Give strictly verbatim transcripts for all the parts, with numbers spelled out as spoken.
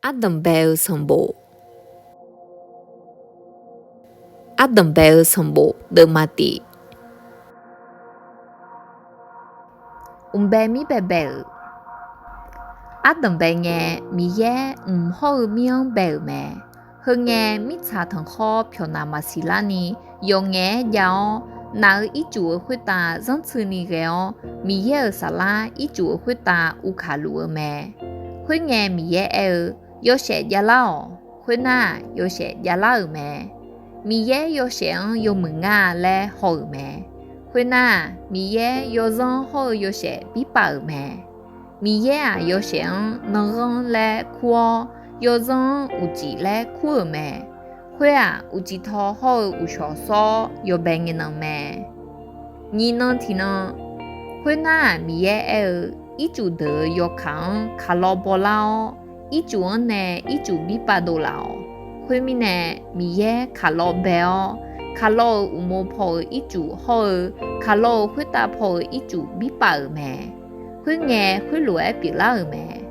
Ardanqbae-eu sanqbof. Ardanqbae-eu sanqbof deuvma tif. Mqbae mir baebae-euq. Ardanqbae ngae, Miqyaer mq hawr-eu mir-anr bae-euq mae. Heu ngae, mirtsaq tanqkhawr pyawqnaq maqsiq larni, yawf ngaef-aer jav-awr, naf-euq ircuf-euq khoertav zanrtsuini ghae-awr, Miqyaer-euq saflar ircuf-euq khoertav uvkaq luf-eu mae. Khoerngae, Miqyaer aer-eu, Yawshaef javlar-awq. Khoernar-aq, yawshaef javlar-euq mae. Miqyaer yawshaef-anr yawmuiq ngar-a laer haw-euq mae. Khoernar-aq, Miqyaer yawzanr hawr-eu yawshaef birpav-euq mae. Miqyaer-aq, yawshaef-anr nanghanr laer kur-awr, yawzanr-anr uqcif laer kur-euq mae. Khoer-aq, uqcif taw hawr-eu uqshawq sawr-awr yawbae ngae nan mae. Nyiq nan tiqnan. Khoernar-aq, Miqyaer aer-eu, Ircuf deuq-euq yawkaq-anr kaqlawv bawlar-awr, ircuf-anr nae ircuf birpav dovlaf-awq. Khoermirnae, Miqyaer kaqlawv bae-awr, kaqlawv-euq uqmov paw-euq ircuf hawr-eu, kaqlawv-euq khoertav paw-euq ircuf birpav-euq mae. Khoerngae, khoerlof-aer pyeuflar-euq mae.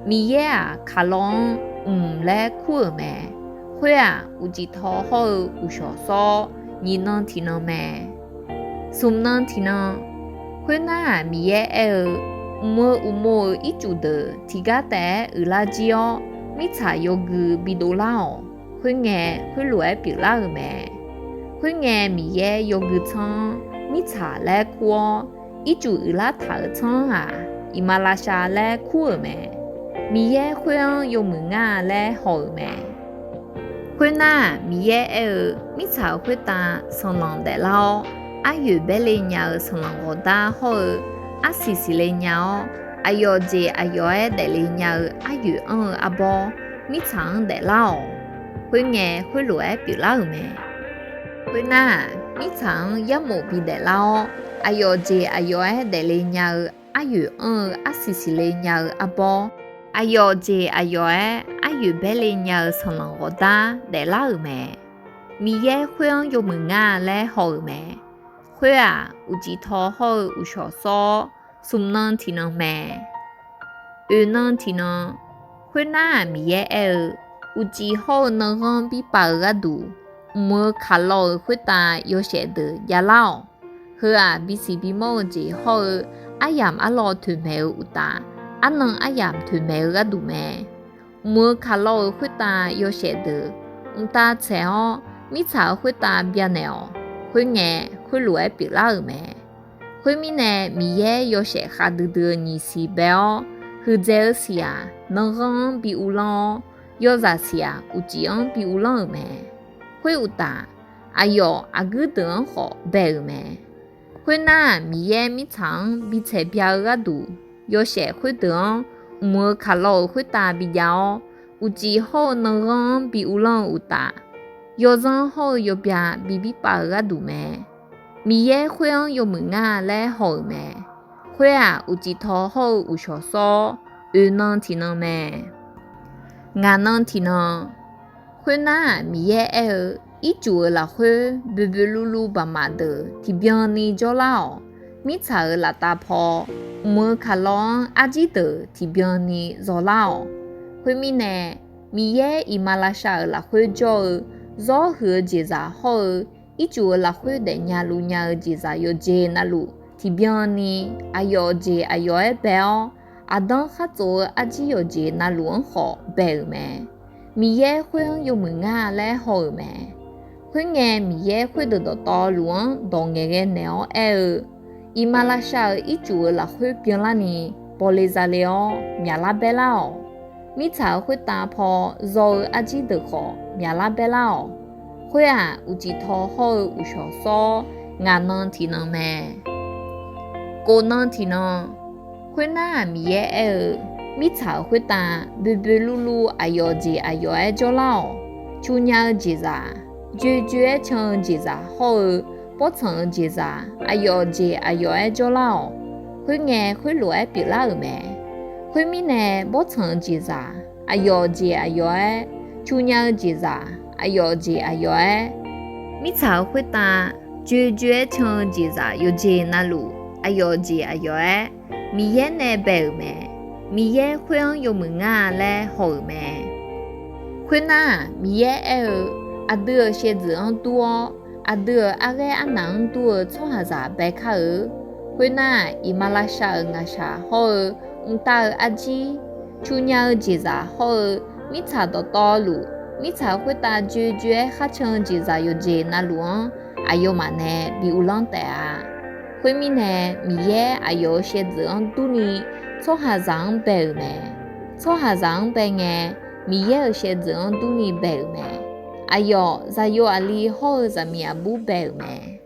Miqyaer-aq, kaqlawv-anr mq laer kur-euq mae. Khoer-aq, uqcif taw hawr-eu uqshawq sawr-awr, nyiq nan tiqnan mae. Smq nan tiqnan. Khoernar-aq, Miqyaer aer-eu, Mq-euq uqmov-euq ircuf deuq tiqgar taef-aer uiqlar jir-awr, mirtsaq yawgui bidov lar-awq. Khoerngae, khoerlof-aer pyeuflar-euq mae. Khoerngae, Miqyaer yawgui tsanr-anr mirtsaq laer kur-awr, ircuf uiqlar taq-euq tsanr-aq, iqmalavshav laer kur-euq mae. Miqyaer khoer-anr yawmuiq ngar-a laer haw-euq mae. Khoernar-aq, Miqyaer aer-eu, Mirtsaq-euq khoertav sanqlanq daeflar-awr, aryoeq baerle nya-eu sanqlanq ghawqdar hawr-eu arsiq siqle nya-awr, aqyawf jeq aqyawf-aer daefle nya-eu aryoeq anr-eu arbawr, mirtsaq-anr daeflar-awq. Khoerngae, khoerlof-aer pyeuflar-euq mae. Khoernar-aq, mirtsaq-anr yarmof bidaef lar-awr, aqyawf jeq aqyawf-aer daefle nya-eu aryoeq anr-eu arsiq siqle nya-eu arbawr, aqyawf jeq aqyawf-aer aryoeq baerle nya-eu sanqlanq ghawqdar daeflar-euq mae. Miqyaer khoer-anr yawmuiq ngar-a laer haw-euq mae. Khoer-aq, uqcif taw hawr-eu uqshawq sawr-awr, smq nan tiqnan mae. Oeq nan tiqnan. Khoernar-aq, Miqyaer aer-eu, Uqcif hawr-eu nanghanr birpav-eu gharduq, mq-euq kaqlawv-euq khoertav yawshaef deuq javlar-awq. Heu-aq, bisiq bimawr-eu jeq hawr-eu aryamq arlawr toeqmaeq-eu uqtaf, arnan aryamq toeqmaeq-eu gharduq mae. Mq-euq kaqlawv-euq khoertav yawshaef deuq mqtav tsaeq-awr, mirtsaq-euq khoertav byanaeq-awq. Khoerngae, khoerlof-aer pyeuflar-euq mae. Khoermirnae, Miqyaer yawshaef khavdui dui-eu nyiq siq bae-awr, huiqdzaeq-eu siq-aq, nanghanr-anr bi uvlanr-awr, yawzaq siq-aq, uqcif-anr bi uvlanr-euq mae. Khoeruqtaf, aqyawf aqguir deuq-anr khawf bae-euq mae. Khoernar-aq, Miqyaer mirtsaq-anr bitsaeq bya-eu gharduq, yawshaef khoerdeuq-anr mq-euq kaqlawv-euq khoertav bijav-awr, uqcif hawr-eu nanghanr-anr bi uvlanr-eu uqtaf, yawzanr hawr-eu yawbya bi birpav-eu gharduq mae. Miqyaer khoer-anr yawmuiq ngar-a laer haw-euq mae. Khoer-aq, uqcif taw hawr-eu uqshawq sawr-awr, oeq nan tiqnan mae. Ngaq nan tiqnan. Khoernar-aq, Miqyaer aer-eu, Ircuf-euq lafkhoer boeqboeq luvluv baqmaf deuq tiqbyan ni jawrlar-awq. Mirtsaq-euq laftav paw, mq-euq kaqlawv-anr arjir deuq tiqbyan ni zawlar-awq. Khoermirnae, Miqyaer iqmalavshav-euq lafkhoer jawr-eu zawr huiq-eu jeqzaq hawr-eu, ircuf-euq lafkhoer daefnya luvnya-eu jeqzaq yawqjeq navluf tiqbyan ni, aqyawf jeq aqyawf-aer bae-awr, aqdanr khar tsof-eu arjir yawqjeq navluf-anr khawf bae-euq mae. Miqyaer khoer-anr yawmuiq ngar laer haw-euq mae. Khoerngae, Miqyaer khoerdeuq dawqtawvluf-anr dawq ngaeqghae naeq-awr aer-eu, Iqmalavshav-euq ircuf-euq lafkhoer byanlarni, bawle zale-awr myaqlar baerlar-awq. Mirtsaq-euq khoertav paw zaw-eu arjir deuq khawf myaqlar baerlar-awq. Khoer-aq, uqcif taw hawr-eu uqshawq sawr-awr, ngaq nan tiqnan mae. Kov nan tiqnan. Khoernar-aq, Miqyaer aer-eu, Mirtsaq-euq khoertav boeqboeq luvluv aqyawf jeq aqyawf-aer jawrlar-awq. Cu nya-eu jeqzaq, joejoe-aer can-eu jeqzaq hawr-eu, bawrtsanq-eu jeqzaq aqyawf jeq aqyawf-aer jawrlar-awq. Khoerngae, khoerlof-aer pyeuflar-euq mae. Khoermirnae, bawrtsanq-eu jeqzaq aqyawf jeq aqyawf-aer, cu nya-eu jeqzaq aqyawf jeq aqyawf-aer, mirtsaq-euq khoertav joejoe-aer can-eu jeqzaq yawqjeq navluf aqyawf jeq aqyawf-aer, Miqyaer nae bae-euq mae. Miqyaer khoer-anr yawmuiq ngar laer haw-euq mae. Khoernar-aq, Miqyaer aer-eu, Aqdui-euq shaevdzeuf-anr dur-awr, aqdui-euq arghaer arnaq-anr dur-eu tsawrhaqzaq baekar-eu. Khoernar-aq, iqmalavshav-euq ngaqshaq hawr-eu, mqtav-eu arjir, cu nya-eu jeqzaq hawr-eu, mirtsaq dawqtawvluf, mirtsaq khoertav joe joe-aer kharcan-eu jeqzaq yawqjeq navluf-anr, aqyawfmaf nae bi uvlanr taef-a. Khoermirnae, Miqyaer aqyawf-euq shaevdzeuf-anr durni, tsawrhaqzaq-anr bae-euq mae. Tsawrhaqzaq-anr bae ngae, Miqyaer-euq shaevdzeuf-anr durni bae-euq mae. Aqyawf, zaqyo aqli hawr-eu zaqmiq aqbur bae-euq mae.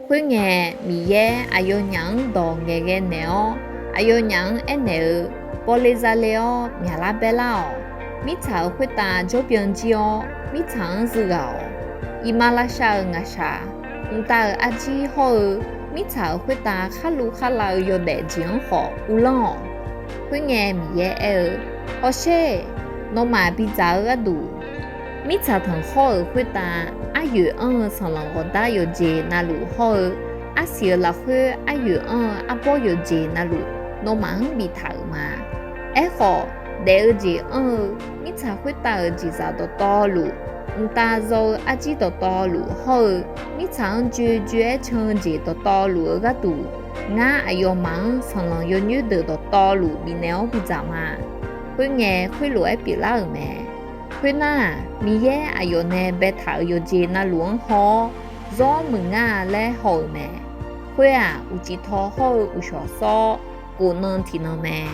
Khoerngae, Miqyaer aqyawfnyaf-anr dawq ngaeqghae naeq-awr, aqyawfnyaf-anr aernaeq-eu, Bawle zale-awr myaqlar baerlar-awq. Mirtsaq-euq khoertav jawrbyan jir-awr, mirtsaq-anr zuiv ghaq-awq. Iqmalavshav-euq ngaqshaq, mqtav-euq arjir hawr-eu, mirtsaq-euq khoertav kharluv kharlav-eu yawdaef jeq-anr khawf uvlanr-awq. Khoerngae, Miqyaer aer-eu, Hawsher, nawmaf bidzaq-eu gharduq, mirtsaq tanqkhawr-euq khoertav aryoeq anr-eu sanqlanq ghawqdar yawqjeq navluf hawr-eu, arsiq-euq lafkhoer aryoeq anr-eu arbawr yawqjeq navluf, nawmaf-anr biftaq-euq ma. Aerkhawf, daef-eu jeq anr-eu, mirtsaq khoertav-euq jeqzaq dawqtawvluf, mqtav zaw-eu arjir dawqtawvluf hawr-eu, mirtsaq-anr joe joe-aer can-eu jeq dawqtawvluf-eu gharduq, ngar aqyawfmaf-anr sanqlanq yawnyoer deuq dawqtawvluf bifnaeq-awr bidzaq ma. Khoerngae, khoerlof-aer pyeuflar-euq mae. Khoernar-aq, Miqyaer aqyawf nae baetaq-euq yawqjeq navluf-anr haw-awr, Zawr muiq ngar-a laer haw-euq mae. Khoer-aq, uqcif taw hawr-eu uqshawq sawr-awr, kof nan tiqnan mae.